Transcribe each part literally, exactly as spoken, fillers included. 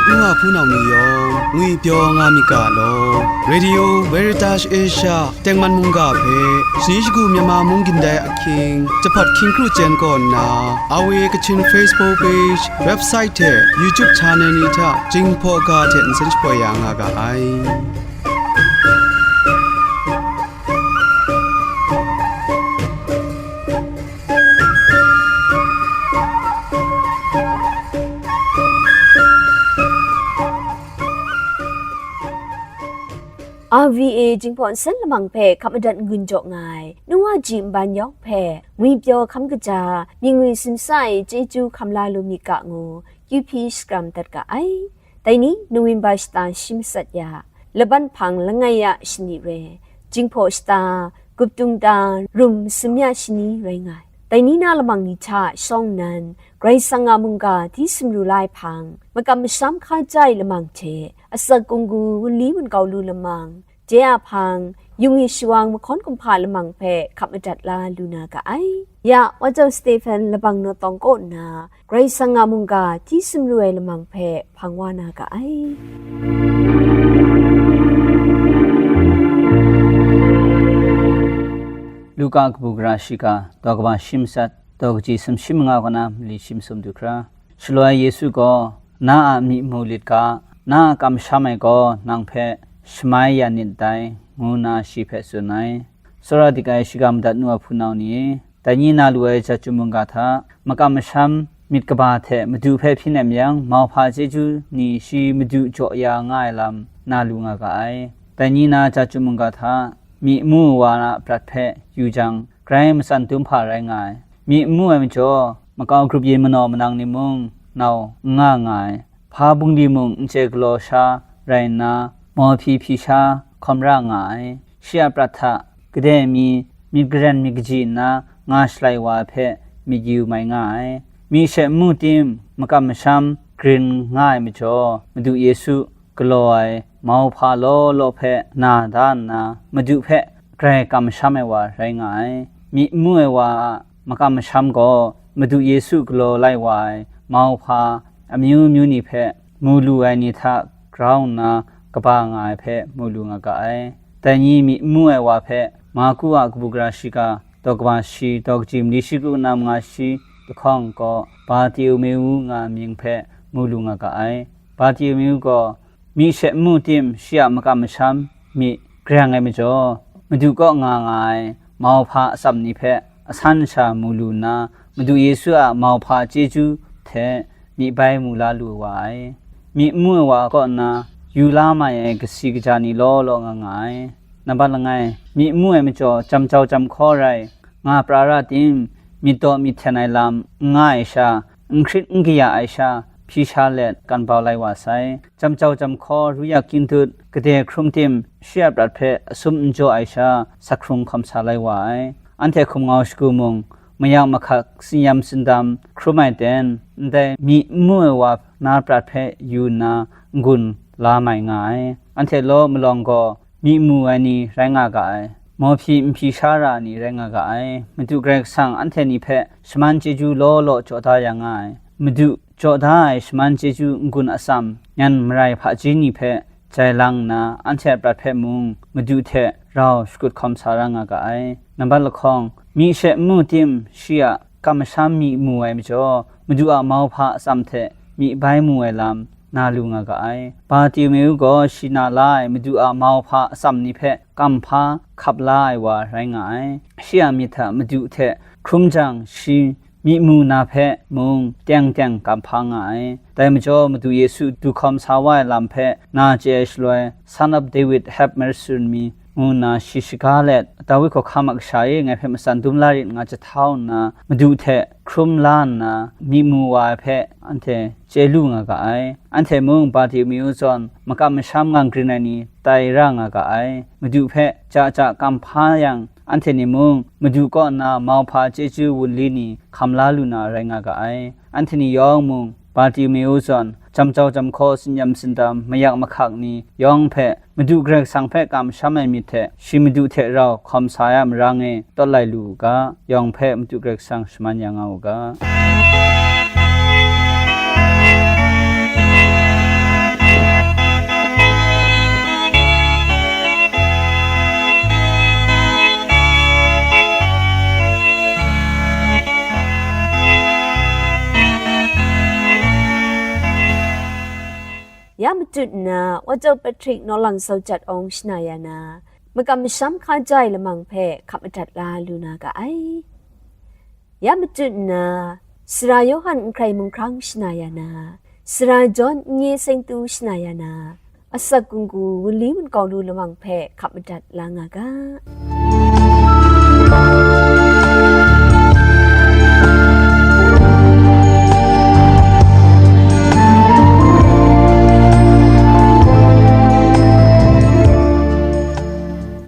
Nwa hpunau ni yawng ngwipyaw nga myit ga law. Radio Veritas Asia tengman mungga hpe shani shagu Myanmar mung gindai ahkying, jahpat hkying kru chyen kaw nna, R V A Kachin Facebook page, website hte YouTube channel ni hta Jinghpaw ga hte nsen shapoi ya nga ga ai. R V A Jinghpaw Nsen Lamang hpe hkap madat n-gun jaw nga ai, nu wa ji nban yawng hpe ngwipyaw hkam kaja, myit ngwi simsa ai chyeju hkam la lu myit ga ngu, Q P shakram dat ga ai. Dai ni, November shata shi matsat ya, laban hpang langai ya shani re, Jinghpaw shata, Guptung ta, rum masum ya shani rai nga ai. Dai ni na lamang ni hta shawng nnan, Karai Kasang a mungga hti sumru la ai hpang, makam masham hkaja ai lamang hte, asak kunggu, wunli wunkau lu lamang, je a hpang, yung i shawang mahkawn kumhpa lamang hpe hkap madat la lu na ga ai. Ya, Wajau Stephen labang naw tawng kaw nna, Karai Kasang a mungga hti sumru ai lamang hpe hpang wa na ga ai. Luka kabu gara shiga, daw kaba shi matsat, daw kaji sumshi manga kaw na mali shi masum du hkra. Shaloi Yesu gaw, "Na a myi mu lit ga, na a kamsham ai gaw nang hpe shamai ya nit dai," ngu nna shi hpe tsun ai. Tsawra dik ai shiga madat nu a hpunau ni e, dai ni na lu ai jat chyum mungga hta, makam masham myit kaba hte Madu hpe hpyi nem yang, mauhpa chyeju ni shi Madu jaw ya nga ai lam na lu nga ga ai. Dai ni na jat chyum mungga hta, myi mu wa na a prat hpe yu jang, grai matsan dum hpa rai nga ai. Myi n mu ai majaw, makau grup yin manaw manang ni mung nau n nga nga ai. Hpa bungli mung n chye galaw sha rai nna, mawhpyi hpyi sha hkawm ra nga ai. Shi a prat hta, gade mi, myit garen myit kaji nna nga shalai wa ai hpe myit yu mai nga ai. Myi she n mu tim, makam masham grin nga ai majaw, Madu Yesu galaw ai mauhpa law law hpe na da nna, Madu hpe grai kamsham ai wa rai nga ai. Myi n mu ai wa a makam masham gaw, Madu Yesu galaw lai wa ai mauhpa amyu myu ni hpe mu lu ai ni hta grau nna kaba nga ai hpe mu lu nga ga ai. Dai ni myi n mu ai wa hpe Marku a kabu gara shiga, daw kaba shi, daw kaji mali shi kru na manga shi lahkawng gaw, Bartimeu nga mying hpe mu lu nga ga ai. Bartimeu gaw, myi she n mu tim, shi a makam masham myi garang ai majaw, Madu kaw nga nga ai mauhpa atsam ni hpe asan sha mu lu nna, Madu Yesu a mauhpa chyeju hte myi bai mu la lu wa ai. Myi n mu ai wa kaw nna, yu la mai ai kasi kaja ni law law nga nga ai. Nambat langai, myi n mu ai majaw, jam jau jam hkaw rai, nga pra ra tim, myit daw myit hten ai lam n nga ai sha, n hkrit n kaya ai sha, hpyi sha let kan bau lai wa sai. Jam jau jam hkaw, ru yak kyin dut, gade hkrum tim, shi a prat hpe asum n jaw ai sha, sak hkrung hkawm sa lai wa ai. Anhte hkum ngau shagu mung, mayak mahkak, tsinyam tsindam hkrum ai ten, ndai myi n mu ai wa na prat hpe yu nna n-gun la mai nga ai. Anhte law malawng gaw, myi mu ai ni rai nga ga ai, mawhpyi n hpyi sha ra ai ni rai nga ga ai. Madu Karai Kasang anhte ni hpe shaman chyeju law law jaw da ya nga ai. Madu jaw da ai shaman chyeju n-gun atsam, nyan marai hpaji ni hpe jai lang nna, anhte a prat hpe mung Madu hte rau shakut hkawm sa ra nga ga ai. Nambat lahkawng, myi she n mu tim, shi a kamsham myi mu ai majaw, Madu a mauhpa atsam hte myi bai mu ai lam na lu nga ga ai. Bartimeu gaw shi na la ai Madu a mauhpa atsam ni hpe kamhpa hkap la ai wa rai nga ai. Shi a myit hta Madu hte hkrum jang, shi myi mu na hpe mung teng teng kamhpa nga ai. Dai majaw, Madu Yesu du hkawm sa wa ai lam hpe na chye ai shaloi, "Son of David, have mercy on me," ngu nna shi shaga let, "Dawi hkawhkam a kasha e, ngai hpe matsan dum la rit," nga jahtau nna, Madu hte hkrum la nna, myi mu wa ai hpe anhte chye lu nga ga ai. Anhte mung Bartimeu zawn makam masham ngang grin ai ni tai ra nga ga ai. Madu hpe ja ja kamhpa yang, anhte ni mung Madu kaw nna mauhpa chyeju wunli ni hkam la lu na rai nga ga ai. Anhte ni yawng mung Bartimeu zawn jam jau jam hkaw, tsinyam tsindam, mayak mahkak ni yawng hpe Madu Karai Kasang hpe kamsham ai myit hte, shi Madu hte rau hkawm sa ai a marang e tawt lai lu u ga, yawng hpe Madu Karai Kasang shaman ya nga u ga. Machyu nna, Wa Jau Petrik nawlang sau jat awng shana ya na, makam masham hkaja ai lamang hpe hkap madat la lu na ga ai. Ya machyu nna, Sara Yawhan nhkrai mung hkrang shana ya na, Sara Jawn n-, nye seng tu shana ya na, asak gunggu wunli wunkau lu lamang hpe hkap madat la nga ga.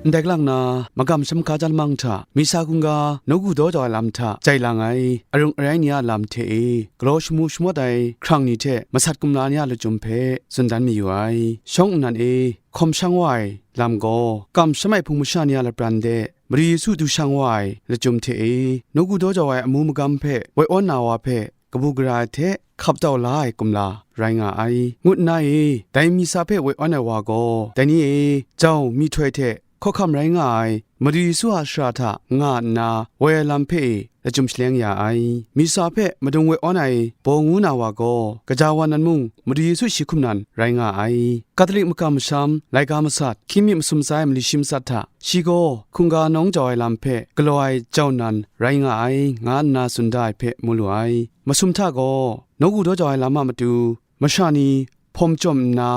Ndai kalang na, magam shamka ja lamang hta, misa hkungga, nawku daw jau ai lam hta, jai lang ai, arung arai ni a lam hte e, galaw shamu shamawt ai hkrang ni hte masat kumla ni a lachyum hpe tsun dan mayu ai. Shawng nnan e, hkawm shang wa ai lam gaw, kamsham ai hpung masha ni a lapran de, Madu Yesu du shang wa ai lachyum hte e, nawku daw jau ai amu magam hpe woi awn na wa hpe, kabu gara ai hte hkap tau la ai kumla rai nga ai, ngut nna e, dai misa hpe woi awn ai wa gaw, dai ni e, jau myihtoi hte hkawhkam rai nga ai Madu Yesu a shara hta nga nna, woi ai lam hpe e lachyum shaleng ya ai. Misa hpe madung woi awn ai baw ngu na wa gaw, gaja wan nan mung Madu Yesu shi hkum nan rai nga ai. Katolik makam masham, laika masat, hkying mi masum tsa ai mali shi matsat hta, shi gaw hkungga nawng jau ai lam hpe galaw ai jau nan rai nga ai, nga nna tsun da ai hpe mu lu ai. Masum hta gaw, nawku daw jau ai lam a matu, masha ni hpawm chyawm nna,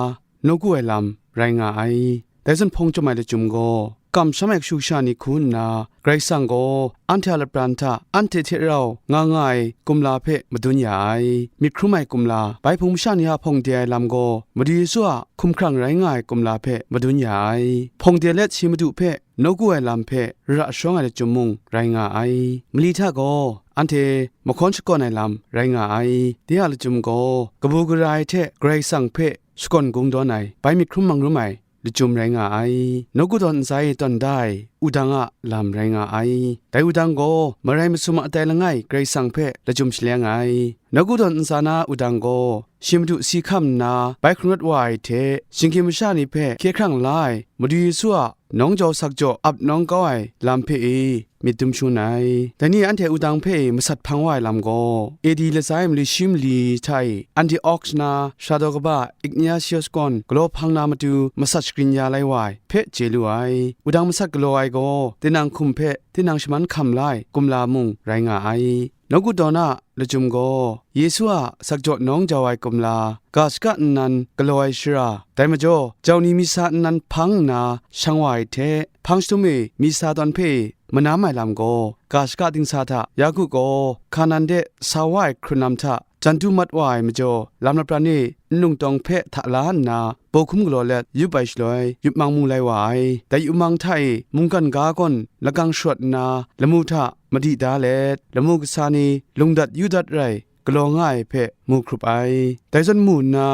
nawku ai lam rai nga ai. Dai zawn hpawng chyawm ai lachyum gaw, kamsham ai kashu kasha ni hku nna, Karai Kasang gaw anhte a lapran hta anhte hte rau nga nga ai kumla hpe madun ya ai. Myit hkrum ai kumla, bai hpung masha ni a hpawng de ai lam gaw, Madu Yesu a hkumhkrang rai nga ai kumla hpe madun ya ai. Hpawng de let shi Madu hpe nawku ai lam hpe ra shawng ai lachyum mung rai nga ai. Mali hta gaw, anhte mahkawn shakawn ai lam rai nga ai. De a lachyum gaw, kabu gara ai hte Karai Kasang hpe shakawn kungdawn ai, bai myit hkrum mangrum ai lachyum rai nga ai. Nawku dawn ntsa e tawn da ai wudang a lam rai nga ai. Dai wudang gaw, marai masum a tai langai Karai Kasang hpe lachyum shaleng ai. Nawku dawn ntsa na wudang gaw, shi Madu si hkam nna bai hkrung rawt wa ai hte, shinggyim masha ni hpe hkye hkrang la ai Madu Yesu a nawng jau sakjaw ap nawng kau ai lam hpe e myit dum shangun ai. Dai ni anhte wudang hpe e masat hpang wa ai lam gaw, A D latsa ai mali shi mali hta e, Antioch na Sara daw kaba Ignatius gawn galaw hpang na matu masat shagrin ya lai wa ai hpe chye lu ai. Wudang masat galaw ai gaw, tinang hkum hpe tinang shaman hkam la ai kumla mung rai nga ai. Nawku dawn a lachyum gaw, Yesu a sakjaw nawng jau ai kumla, ga shaka nnan galaw ai shara, dai majaw, jau ni misa nnan hpang nna shang wa ai hte, hpang shadum e misa tawn hpe manam ai lam gaw, ga shaka dingsa hta Yaku gaw Hkanan de sa wa ai hkrun lam hta jan du mat wa ai majaw, lam lapran e nlung tawng hpe hta la nna, baw hkum galaw let yup ai shaloi, yup mang mu lai wa ai. Dai yup mang hta e mungkan ga gawn lagang sharawt nna, lamu hta madi da let, lamu kasa ni lungdat yu dat rai galaw nga ai hpe mu hkrup ai. Dai zawn mu nna,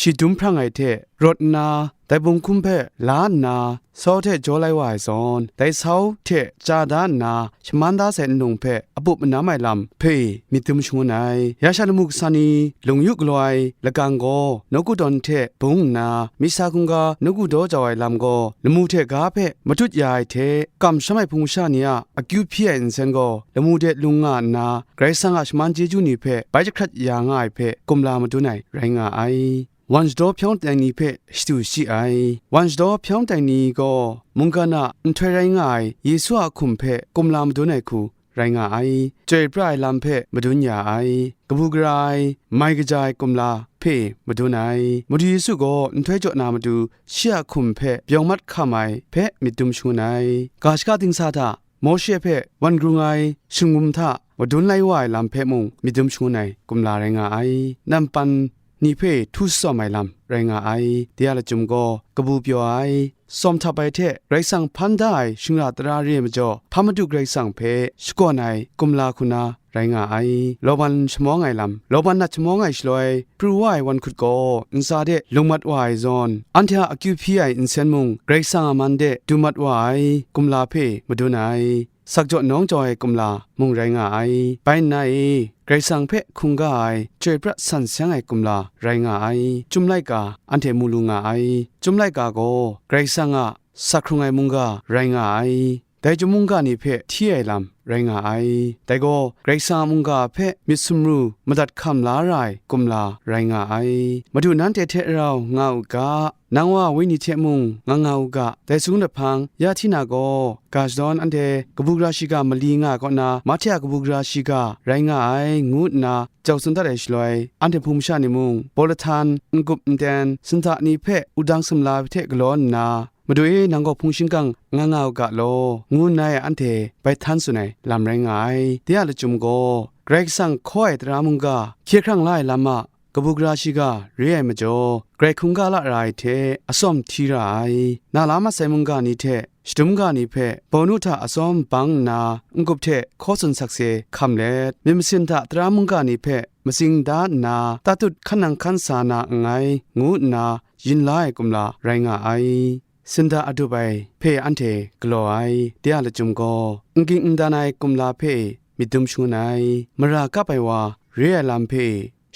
shi dum hprang ai hte rawt nna, dai baw hkum hpe la nna, sau hte jaw lai wa ai zawn, dai sau hte chya da nna, shaman da sai nlung hpe apup manam ai lam hpe myit dum shangun ai. Ya sha lamu kasa ni lung yu galaw ai lagang gaw, nawku dawn hte bung nna, misa hkungga nawku daw jau ai lam gaw, lamu hte ga hpe matut ya ai hte, kamsham ai hpung masha ni a akyu hpyi ai nsen gaw, lamu de lung nga nna, Karai Kasang a shaman chyeju ni hpe bai jahkrat ya nga ai hpe kumla madun ai rai nga ai. Wan shadaw hpyawng tai ni hpe shadu shi ai. Wan shadaw hpyawng tai ni gaw mungkan a nhtoi rai nga ai Yesu a hkum hpe kumla madun ai hku rai nga ai. Chyoi pra ai lam hpe madun ya ai. Kabu gara ai, mai kaja ai kumla hpe madun ai. Madu Yesu gaw nhtoi jaw na matu shi a hkum hpe bawng mat hkam ai hpe myit dum shangun ai. Ga shaka dingsa hta Mawshe hpe wan grung ai shinggum hta madun lai wa ai lam hpe mung myit dum shangun ai kumla rai nga ai. Nampan ni hpe htu tsawm ai lam rai nga ai. De a lachyum gaw kabu pyaw ai, tsawm htap ai hte Karai Kasang hpan da ai shingra tara re ai majaw, hpa Madu Karai Kasang hpe shakawn ai kumla hku na rai nga ai. Lawban shamawng ai lam, lawban nat shamawng ai shaloi, pru wa ai wan hkut gaw ntsa de lung mat wa ai zawn, anhte a akyu hpyi ai nsen mung Karai Kasang a man de du mat wa ai kumla hpe madun ai. Sakjaw nawng jau ai kumla mung rai nga ai. Bai nna e, Karai Kasang hpe hkungga ai chyoi pra san seng ai kumla rai nga ai. Chyum laika anhte mu lu nga ai. Chyum laika gaw Karai Kasang a sak hkrung ai mungga rai nga ai. dai chyum mungga ni hpe hti ai lam rai nga ai. Dai gaw, Karai Kasang a mungga hpe myit sumru madat hkam la ra ai kumla rai nga ai. Madu nanhte hte rau nga u ga, nang Wa Wenyi hte mung nga nga u ga, dai sung lahpang, ya hti na gaw, ga shadawn anhte kabu gara shiga mali nga ai kaw na, mahte a kabu gara shiga rai nga ai, ngu nna jau tsun dat ai shaloi, anhte hpung masha ni mung, baw lahtan, n-gup n-ten, sinda ni hpe wudang sumla hte galaw nna, Madu e, nang gaw hpung shingkang nga nga u ga law, ngu nna e anhte bai htan tsun ai lam rai nga ai. De a lachyum gaw, Karai Kasang hkaw ai tara mungga, hkye hkrang la ai lam a kabu gara shiga re ai majaw, grai hkungga la ra ai hte atsawm hti ra ai. Na la masai mungga ni hte shadum ga ni hpe bawnu hta atsawm bang nna, n-gup hte hkaw tsun sakse hkam let, myit masin hta tara mungga ni hpe matsing da nna, tatut hkan nang hkan sa na nngai, ngu nna yin la ai kumla rai nga ai. Sinda adup ai hpe anhte galaw ai, de a lachyum gaw, n ging n dan ai kumla hpe myit dum shangun ai, mara kap ai wa re ai lam hpe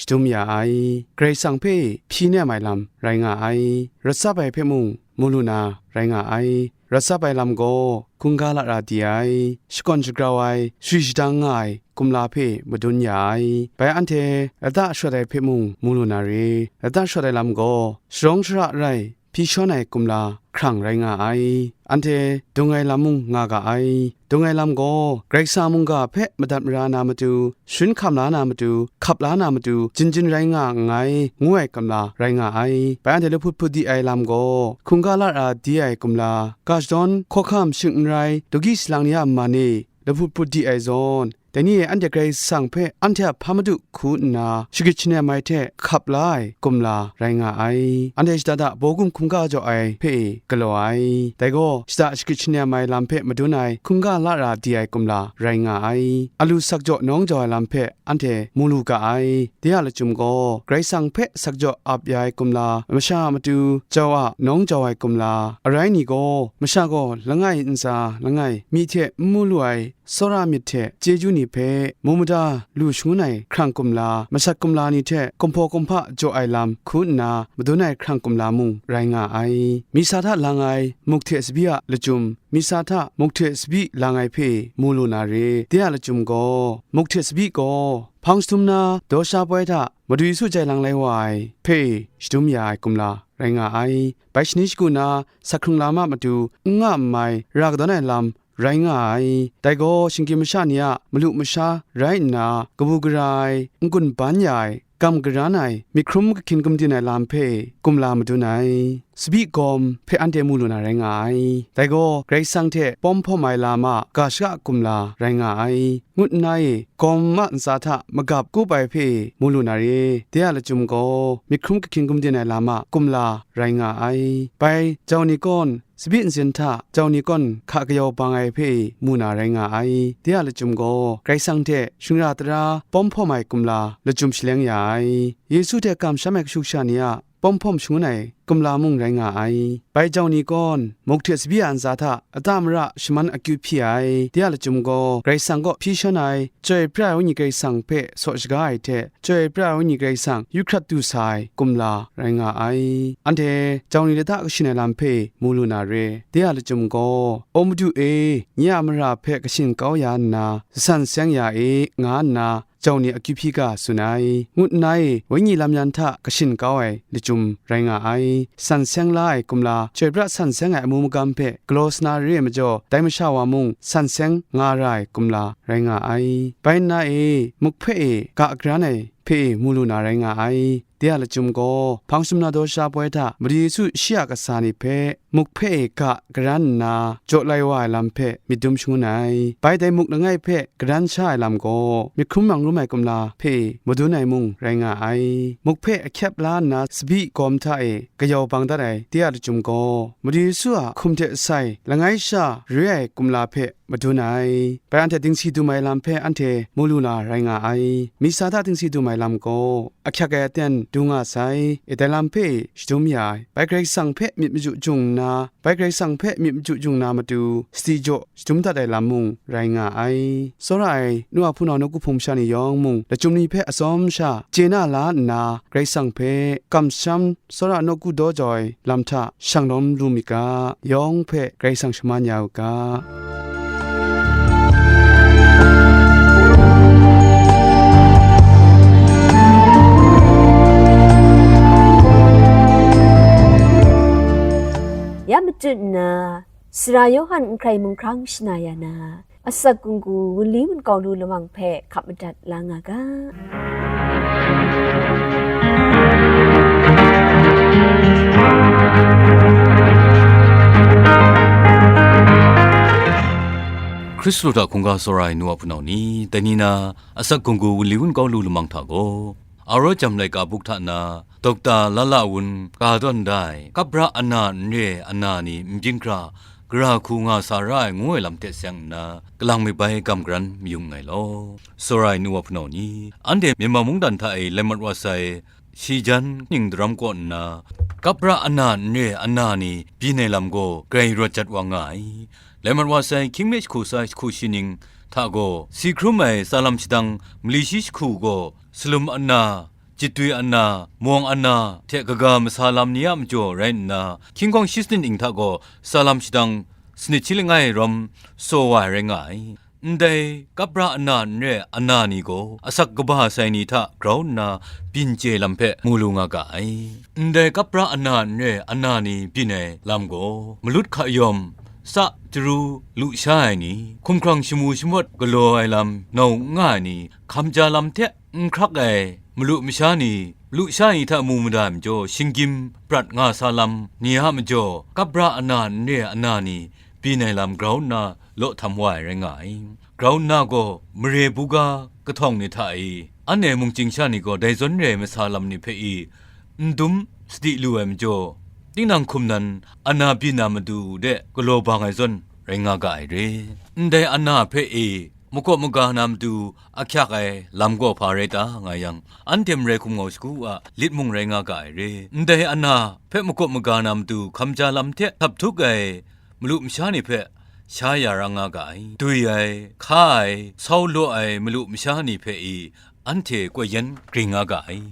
shadum ya ai, Karai Kasang hpe hpyi nem ai lam rai nga ai, rat tsap ai hpe mung mu lu na rai nga ai. Rat tsap ai lam gaw hkungga lara di ai, shakawn shagrau ai, shari shadang nga ai kumla hpe madun ya ai. Bai anhte lata shawt ai hpe mung mu lu na re. Lata shawt ai lam gaw sharawng shara rai, hpyi shawn ai kumla hkrang rai nga ai. Anhte dung ai lam mung nga ga ai. Dung ai lam gaw, Karai Kasang mungga hpe madat mara na matu, sharin hkam la na matu, hkap la na matu, jin jin rai nga nngai, ngu ai kumla rai nga ai. Bai anhte lahput hput di ai lam gaw, hkungga lara di ai kumla, ga shadawn, hkawhkam, shing n rai, dawki salang ni a man e lahput hput di ai zawn, dai ni e anhte Karai Kasang hpe anhte a hpa madu hku nna, shagrit shanem ai hte hkap la ai kumla rai nga ai. Anhte shada da bawgum hkungga jaw ai hpe galaw ai. Dai gaw, shada shagrit shanem ai lam hpe madun ai hkungga lara di ai kumla rai nga ai. Alu sakjaw nawng jau ai lam hpe anhte mu lu ga ai. De a lachyum gaw, Karai Kasang hpe sakjaw ap ya ai kumla, masha a matu jau a nawng jau ai kumla, arai ni gaw, masha gaw langai ntsa langai, myi hte n mu lu ai, tsawra myit hte chyeju ni hpe mu mada lu shangun ai hkrang kumla, masat kumla ni hte kumhpaw kumhpa jaw ai lam hku nna madun ai hkrang kumla mung rai nga ai. Misa hta lang ai muk hte tsabyi a lachyum, misa hta muk hte tsabyi lang ai hpe mu lu na re. De a lachyum gaw, muk hte tsabyi gaw hpang jahtum na daw sha poi hta Madu Yesu jai lang lai wa ai hpe shadum ya ai kumla rai nga ai. Bai shani shagu na, sak hkrung lam a matu n nga n mai ra kadawn ai lam rai nga ai. Dai gaw, shinggyim masha ni a malu masha rai nna, kabu gara ai, n-gun ban ya ai, gam garan ai, myit hkrum kahkyin gumdin ai lam hpe kumla madun ai. Tsabyi gawm hpe anhte mu lu na rai nga ai. Dai gaw, Karai Kasang hte pawm hpawm ai lam a ga shaka kumla rai nga ai. Ngut nna e, gawm a ntsa hta magap kup ai hpe mu lu na re. De a lachyum gaw, myit hkrum kahkyin gumdin ai lam a kumla rai nga ai. Bai jau ni kawn, tsabyi ntsin hta jau ni kawn hka kayau bang ai hpe mu na rai nga ai. De a lachyum gaw, Karai Kasang hte shingara tara pawm hpawm ai kumla lachyum shaleng ya ai. Yesu hte kamsham ai kashu kasha ni a pawm hpawm shangun ai kumla mung rai nga ai. Bai jau ni kawn, muk hte tsabyi a ntsa hta lata mara shaman akyu hpyi ai. De a lachyum gaw, Karai Kasang kaw hpyi shawn ai, Chyoi pra ai Wenyi Karai Kasang hpe saw shaga ai hte, Chyoi pra ai Wenyi Karai Kasang yu hkrat du sa ai kumla rai nga ai. Anhte jau ni lata kashin ai lam hpe mu lu na re. De a lachyum gaw, O Madu e, nye a mara hpe kashin kau ya nna, jasan seng ya e, nga nna, jau ni akyu hpyi ga tsun ai. Ngut nna e, Wenyi lam yan hta kashin kau ai lachyum rai nga ai. San seng la ai kumla, chyoi pra san seng ai amu magam hpe galaw sa na re ai majaw, dai masha wa mung san seng nga ra ai kumla rai nga ai. Bai nna e, muk hpe e ga garan ai hpe e mu lu na rai nga ai. De a lachyum gaw, hpang sum na daw sha poi hta Madu Yesu shi a kasa ni hpe muk hpe e ga garan nna jaw lai wa ai lam hpe myit dum shangun ai. Bai dai muk langai hpe garan sha ai lam gaw, myit hkrum mang rum ai kumla hpe e madun ai mung rai nga ai. Muk hpe ahkyep la nna tsabyi gawm hta e kayau bang dat ai de a lachyum gaw, Madu Yesu a hkum hte sai langai sha re ai kumla hpe madun ai. Bai anhte dingsi dum ai lam hpe anhte mu lu na rai nga ai. Misa hta dingsi dum ai lam gaw, ahkyak ai aten du nga sai, e dai lam hpe shadum ya ai. Bai Karai Kasang hpe myit machyu jung nna, bai Karai Kasang hpe myit machyu jung na matu, sadi jaw shadum dat ai lam mung rai nga ai. Tsawra ai nu a hpunau nawku hpung masha ni yawng mung, lachyum ni hpe atsawm sha chye na la nna, Karai Kasang hpe kamsham tsawra nawku daw jau ai lam hta shanglawm lu myit ga, yawng hpe Karai Kasang shaman ya u ga. Ya matut nna, Sara Yawhan n hkrai mung hkrang shana ya na, asak gunggu wunli wunkau lu lamang hpe hkap madat la nga ga. Hkristu hta hkungga tsawra ai nu wa hpunau ni, dai ni na asak gunggu wunli wunkau lu lamang hta gaw, Arawt Jam laika buk hta na, Dokta Lala Wun ga dawn da ai, Kapra Ana n re ai ana ni n byin hkra, gara hku nga sa ra ai ngu ai lam hte seng nna, kalang mi bai gam garan mayung nngai law. Tsawra ai nu wa hpunau ni, anhte Myanmar mungdan hta e lai mat wa sai, shi jan ning daram kaw nna, Kapra Ana n re ai ana ni byin ai lam gaw grai rawt jat wa nga ai. Lai mat wa sai, hkying mi jahku tsa jahku shi ning hta gaw, si hkrum ai tsalam shadang mali shi jahku gaw, salum ana, jitdwi ana, mawng ana hte kaga masa lam ni a majaw rai nna, hkying hkawng shi sanit ning hta gaw, tsalam shadang sanit shi langai rawm tsaw wa ai rai nga ai. Ndai Kapra Ana n re ai ana ni gaw, asak kaba sai ni hta grau nna byin chye lam hpe mu lu nga ga ai. Ndai Kapra Ana n re ai ana ni byin ai lam gaw, malut hka yawm, tsa chyaru lusha ai ni, hkumhkrang shamu shamawt galaw ai lam nau n nga ai ni, hkamja lam hte n hkrak ai malu masha ni, lusha ni hta mu mada ai majaw, shinggyim prat nga sa lam ni a majaw, Kapra Ana n re ai ana ni byin ai lam grau nna law htam wa ai rai nga ai. Grau nna gaw, mare buga kahtawng ni hta e, anhte mungchying sha ni gaw dai zawn re ai masa lam ni hpe e, n dum sadi lu ai majaw, tinang hkum nan ana byin na matu de galaw bang ai zawn rai nga ga ai re. Ndai ana hpe e, makawp maga na matu ahkyak ai lam gaw hpa rai ta nga yang, anhte marai hkum ngau shagu a lit mung rai nga ga ai re. Ndai ana hpe makawp maga na matu hkamja lam hte htap htuk ai malu masha ni hpe sha ya ra nga ga ai. Dwi ai, hka ai, sau law ai malu masha ni hpe e, anhte koi yan gring nga ga ai.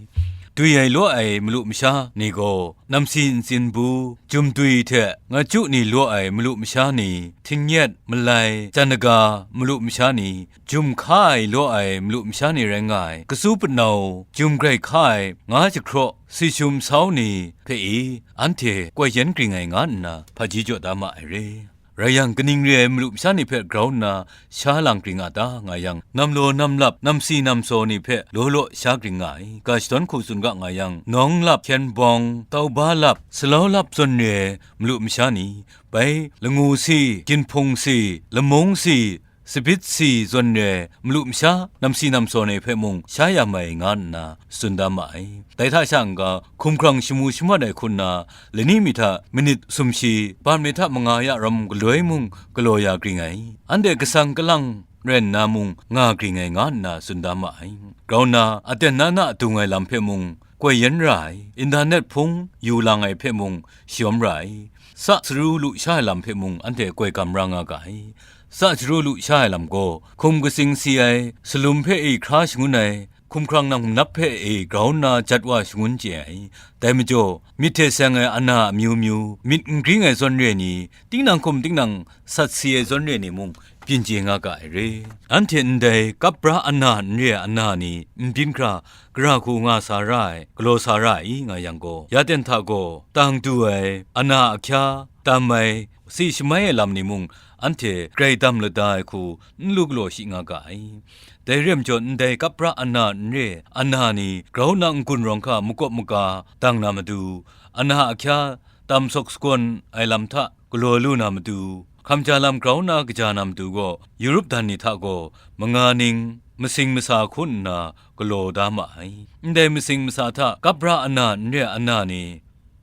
Dwi ai law ai malu masha ni gaw, namsi ntsin bu, jum dwi hte ngachyu ni law ai malu masha ni, htingnyet, malai, jan daga malu masha ni, jum hka ai law ai malu masha ni rai nga ai, katsu patnau, jum grai hka ai, nga jahkraw, si shum sau ni hpe e, anhte koi yan gring ai nga nna hpaji jaw da ma ai re. Rai yang, kaning re ai malu masha ni hpe grau nna sha lang gring a ta nga yang, namlaw namlap, namsi namsaw ni hpe law law sha gring nga ai. Ga shadawn hku tsun ga nga yang, nawng lap, hkyen bawng, tauba lap, salau lap zawn re ai malu masha ni, bai langu si, ginhpung si, lamung si, sabit si zawn re ai malu masha namsi namsaw ni hpe mung sha ya mai nga nna tsun da ma ai. Dai hta sha n-ga, hkumhkrang shamu shamawt ai hku nna, lani mi hta minit sumshi, ban mi hta manga ya rawm galoi mung galaw ya gring ai. Anhte kasang kalang rai nna mung nga gring ai nga nna tsun da ma ai. Grau nna, aten na na dung ai lam hpe mung koi yan ra ai, internet hpung yu lang ai hpe mung shayawm ra ai, tsa chyaru lusha ai lam hpe mung anhte koi gam ra nga ga ai. Tsa chyaru lusha ai lam gaw, hkum katsing si ai, salum hpe e hkra shangun ai, hkumhkrang nang manap hpe e grau nna jat wa shangun chye ai. Dai majaw, myit hte seng ai ana amyu myu, myit n gring ai zawn re ni, tinang hkum tinang sat si ai zawn re ni mung byin chye nga ga ai re. Anhte ndai Kapra Ana n re ai ana ni n byin hkra, gara hku nga sa ra ai, galaw sa ra ai nga yang gaw, ya ten hta gaw, tang du ai, ana ahkya, tam ai, si shamai ai lam ni mung, anhte grai dam lada ai hku n lu galaw shi nga ga ai. Dai re ai majaw, ndai Kapra Ana n re ai ana ni grau nna n-gun rawng hka makawp maga dang na matu, ana ahkya, tam sawk sagawn ai lam hta galaw lu na matu, hkamja lam grau nna kaja na matu gaw, Yurup dan ni hta gaw manga ning masing masa hku nna galaw da ma ai. Ndai masing masa hta Kapra Ana n re ai ana ni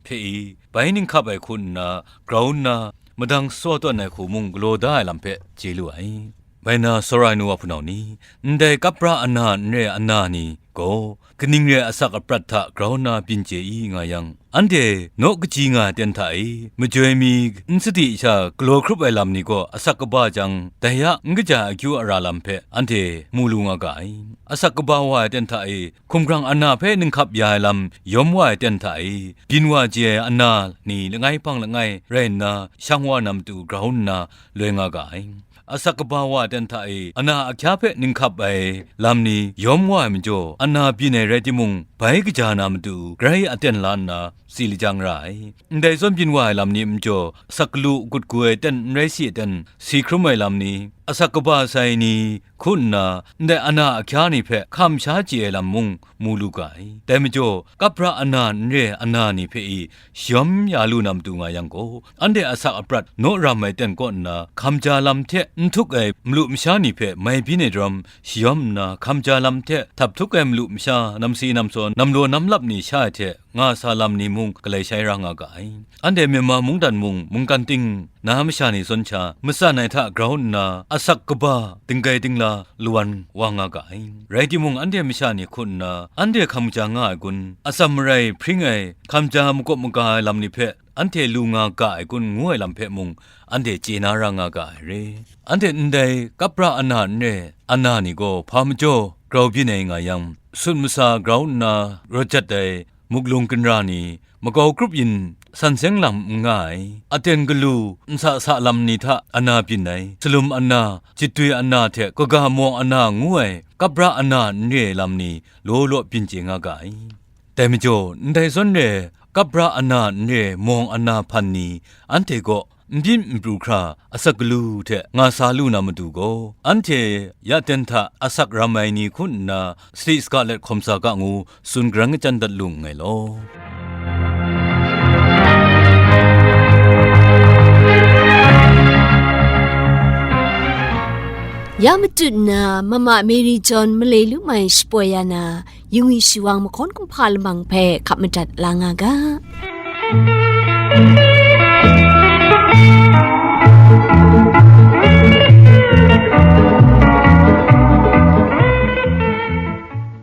hpe i, bai ninghkap ai hku nna grau nna madang tsaw tawn ai hku mung galaw da ai lam hpe chye lu ai. Bai na, tsawra ai nu wa hpunau ni, ndai Kapra Ana n re ai ana ni gaw, kaning re ai asak aprat hta grau nna byin chye i nga yang, anhte naw kaji nga ai aten hta e, majoi mi n sadi sha galaw hkrup ai lam ni gaw asak kaba jang, dai a n kaja ai akyu ara lam hpe anhte mu lu nga ga ai. Asak kaba wa ai aten hta e, hkumhkrang ana hpe ninghkap ya ai lam yawm wa ai aten hta e, byin wa chye ai ana ni langai hpang langai rai nna, shang wa na matu grau nna loi nga ga ai. Asak kaba wa ai aten hta e, ana ahkya hpe ninghkap ai lam ni yawm wa ai majaw, ana byin ai rai timung, bai kaja na matu grai aten la nna, tsi lajang ra ai. Ndai zawn byin wa ai lam ni majaw, asak galu gut gu ai ten n rai si ai ten, si hkrum ai lam ni, asak kaba sai ni hku nna, ndai ana ahkya ni hpe hkam sha chye ai lam mung mu lu ga ai. Dai majaw, kapra ana n re ai ana ni hpe i shayawm ya lu na matu nga yang gaw, anhte asak aprat naw ram ai ten kaw nna, hkam ja lam hte n htuk ai malu masha ni hpe mai byin ai daram, shayawm nna, hkam ja lam hte htap htuk ai malu masha, namsi namsaw, namlaw namlap ni sha ai hte nga sa lam ni mung galai shai ra nga ga ai. Anhte Myanmar mungdan mung, mungkan ting na masha ni zawn sha, matsan ai hta grau nna, asak kaba, dinggai dingla, lawan wa nga ga ai. Rai timung, anhte masha ni hku nna, anhte hkam ja nga ai kun, atsam marai hpring ai, hkam ja makawp maga ai lam ni hpe, anhte lu nga ga ai kun, ngu ai lam hpe mung, anhte chye na ra nga ga ai re. Anhte ndai kapra ana n re, ana ni gaw hpa majaw grau byin ai nga yang, sut masa grau nna rawt jat ai muklung ginra ni, makau grup yin san seng lam n nga ai, aten galu nsa sa lam ni hta ana byin ai, salum ana, jitdui ana hte kaga mawng ana ngu ai kapra ana n re ai lam ni law law byin chye nga ga ai. Dai majaw, ndai zawn re ai kapra ana n re ai mawng ana hpan ni, anhte kaw n byin n pru hkra asak galu hte nga sa lu na matu gaw, anhte ya ten hta asak ram ai ni hku nna, sadi saga let hkawm sa ga ngu tsun garang kachyan dat lu nngai law. Ya matut nna, Mama Mary John malai lu mai shapoi ya na, Yungwi Shiwang mahkawn kumhpa lamang hpe hkap madat la nga ga.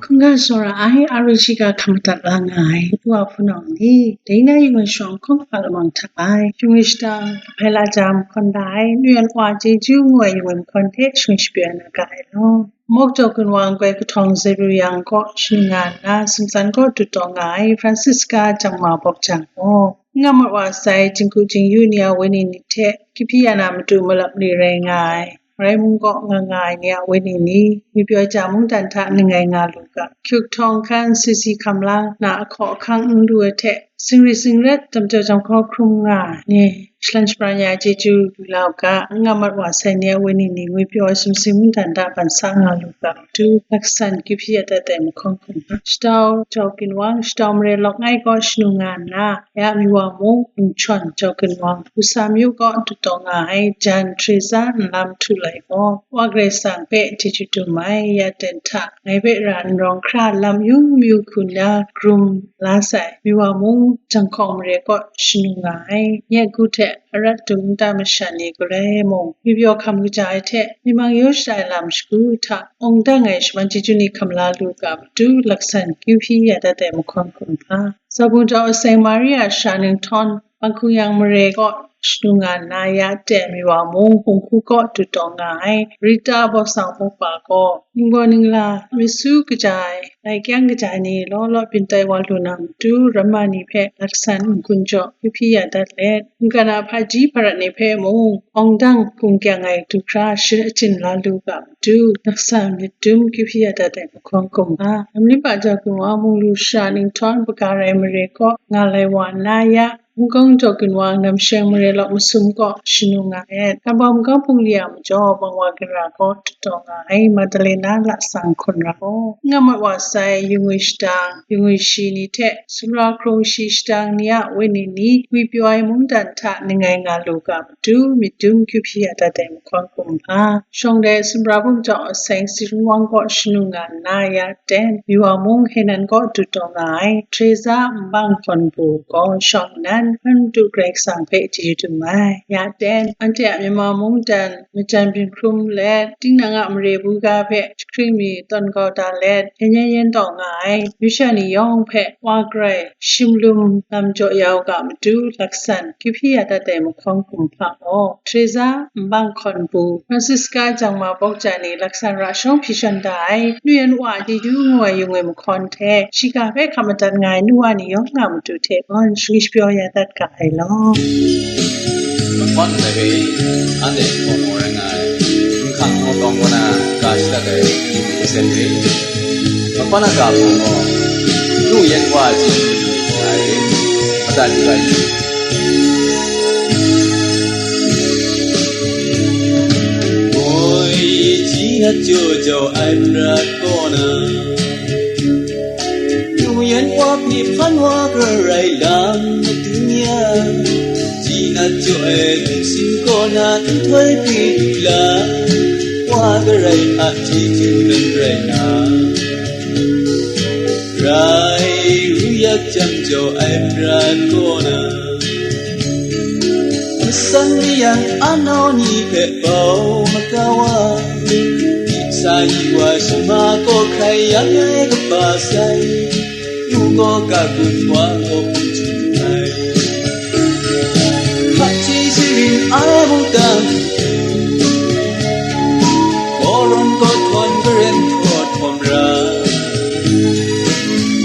Hkungga tsawra ai, a ru shiga hkap madat la nga ai, u a hpunau ni, dai na Yungwi Shiwang mahkawn kumhpa lamang hta ai, Yungwi shadang, Hpai la jam, hkawn da ai, nu yan wa chyeju ngu ai Yungwi mahkawn hte shingwi shapyaw na ga ai law. Mawk Jaw Gun Wang goi kahtawng Zebiu yang kaw shanu nga nna, Sumtsan kaw dut taw nga ai Francisca Jangma Bawk Jang gaw, n ga mat wa sai, jinghku jingyu ni a wenyi ni hte, Kihpi ya na matu malap ni rai nga ai, Rai mung kaw nga nga ai ni a wenyi ni, ngwipyaw ja mungdan hta ning ngai nga lu ga, hkyuk htawng hkan sisi hkam lang na ahkaw ahkang n lu ai hte, singri singret, damjaw jahkawp hkrum nga ai ni, shalan shabran ya ai chyeju lu la u ga, n ga mat wa sai ni a wenyi ni, ngwipyaw ai sumsing mungdan hta ban sa nga lu ga, matu laksan Kihpi ya dat ai mahkawn hkum hta, Shatau Jaw Gun Wang, Shatau Mare Lawk Ngai kaw shanu nga nna, ya Miwa mung, Lungchawn Jaw Gun Wang, Usa Myu kaw dut taw nga ai, Jan Teresa Nlam Htu Lai gaw, Wa Karai Kasang hpe chyeju dum ai, ya ten hta, ngai hpe ra n rawng hkra lam yung myu hku nna, krum la sai, Miwa mung, Jahkawng Mare kaw shanu nga ai, nyet gu hte arat dum nta masha ni garai mung, ngwipyaw hkam kaja ai hte, myi mang yaw shada ai lam shagu hta, awng dang ai shaman chyeju ni hkam la lu ga matu, laksan Kihpi ya dat ai mahkawn hkum hpa, Zabung jau aseng Maria sha Ninghtawng, Bang Hkung Yang Mare kaw shanu nga nna, ya aten Miwa mung, Hkung Hku kaw dut taw nga ai, Rita Bawsang Bawkpa gaw, ningbaw ningla, myit su kaja ai, lai kyang kaja ai ni law law byin tai wa lu na matu, ramma ni hpe laksan n-gun jaw, Kihpi ya dat let, mungkan a hpaji hparat ni hpe mung, awng dang hpung kyang ai du hkra shin achyin la lu ga matu, laksan myit dum Kihpi ya dat ai mahkawn hkum hpa, Namlimpa Jaw Gun Wang, Munglu sha Ninghtawng, Bagarai Mare kaw nga lai wa nna, ya Hungkawng Jaw Gun Wang, Namsheng Mare Lawk Masum kaw shanu nga et, Tambawm Hungkawng Hpung Li a majaw, Bang Wa Ginra kaw dut taw nga ai, Madalena Lasang Hkun Ra gaw, n ga mat wa sai, Yungwi shadang, Yungwi shi ni hte, sumra hkrung shi shadang ni a wenyi ni, ngwipyaw ai mungdan hta ning ngai nga lu ga matu, myit dum Kihpi ya dat ai mahkawn hkum hpa, shawng dai sumra bum jau aseng Sirung Wang kaw shanu nga nna, ya ten, Miwa mung, Henan kaw dut taw nga ai, Teresa Nbang Hkawn Pu gaw, shawng nnan, Hpan Madu Karai Kasang hpe chyeju dum ai, ya ten, anhte a Myanmar mungdan, majan byin hkrum let, tinang a mare buga hpe jahkring mi tawn kau da let, yan yan yan taw nga ai, masha ni yawng hpe, Wa Karai, shim lum lam jaw ya u ga matu, laksan Kihpi ya dat ai mahkawn hkum hpa gaw, Teresa Nbang Hkawn Pu, Francisca Jangma Bawk Ja ni laksan ra shawng hpyi shawng da ai, nu yan wa chyeju ngu ai Yungwi mahkawn hte, shiga hpe hkap madat nga ai nu wa ni yawng a matu hte gawn, shingri shapyaw ya dat ga ai law. Mahkawn ndai hpe, anhte hpaw maw rai nga ai, nhkang hpaw tawng kaw na ga shadat ai, Yungwi hpyi sen re. Mahkawn a ga hpaw gaw, nu yan wa chyeju ngu ai. Rai. Moi, ji na jaw jau ai prat kaw na, nu yan wa hpe hpan wa garai lam madun ya, ji na jaw ai hpung sin kaw na nhtoi hpe lu la, wa garai a chyeju nan rai na. Rai ru yak jang jaw ai prat kaw na, masan mayan anau ni hpe bau makau ai, sa yi wa shama kaw hkrai yang ai kaba sai, nu gaw ka gun wa gaw hpung chyu ai. Hpaji sharin ai mungdan, Kawrawn kawhtawn garen htaw hkawm ra,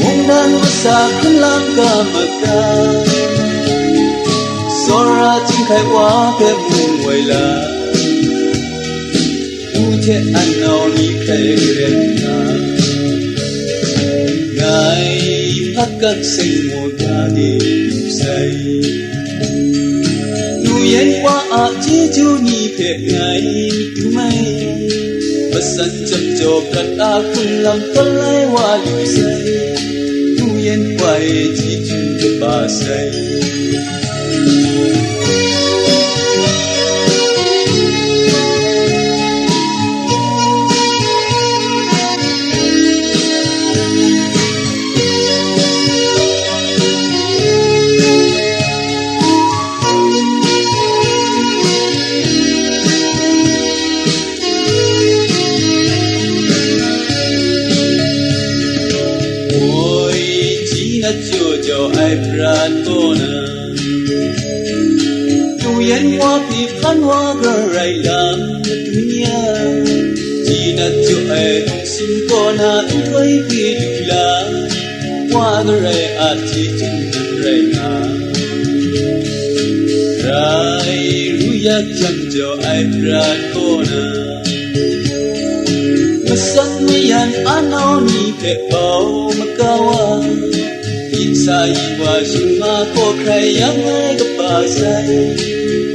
mungdan masa hkun lam ga maka, tsawra chyinghkai wa hpe mu woi la, u hte anau ni hpe garen nna, ngai hpat gat seng mu ga de lu sai. Nu yan wa a chyeju ni hpe ngai myit dum ai, masan jam jaw prat a hkun lam tawn lai wa lu sai, nu yan wa e chyeju kaba sai. Moi, ji na jaw jau ai prat kaw na, nu yan wa hpe hpan wa garai lam madun ya, ji na jaw ai hpung sin kaw na nhtoi hpe lu la, wa garai a chyeju nan rai nga. Rai ru yak jang jaw ai prat kaw na, masan mayan anau ni hpe bau makau ai, myit sa yi wa shama kaw hkrai yang ai kaba sai,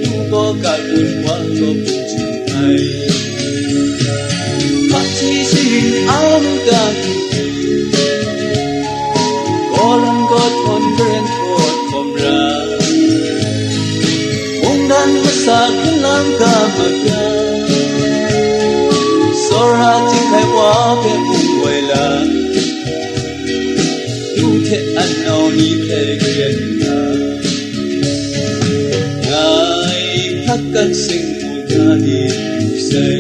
nu gaw ka gun wa gaw hpung chyu ai. Hpaji sharin ai mungdan, Kawrawn kawhtawn garen htaw hkawm ra, mungdan masa hkun lam ga maka, tsawra chyinghkai wa hpe mu woi la, nu hte anau ni hpe garen nna, ngai hpat gat seng mu ga de lu sai.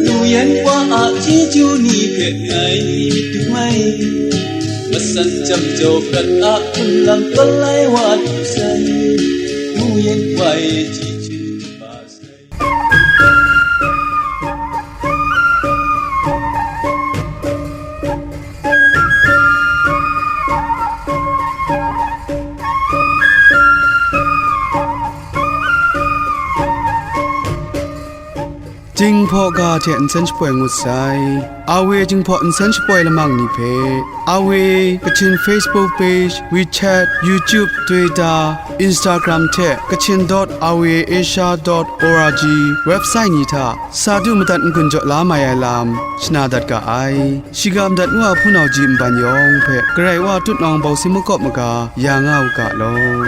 Nu yan wa a chyeju ni hpe ngai myit dum ai, masan jam jau prat a hkun lam tawn lai wa lu sai, nu yan wa e chyeju kaba sai. Jinghpaw ga hte nsen shapoi ngut sai. Awe Jinghpaw nsen shapoi lamang ni hpe, Awe Kachin Facebook page, WeChat, YouTube, Twitter, Instagram hte Kachin dot awe asia dot org website ni hta sa du madat n-gun jaw la mai ai lam shana dat ga ai. Shiga madat ngu a hpunau ji nban yawng hpe Karai Wa tutnawng bawsi makawp maga ya nga u ga law.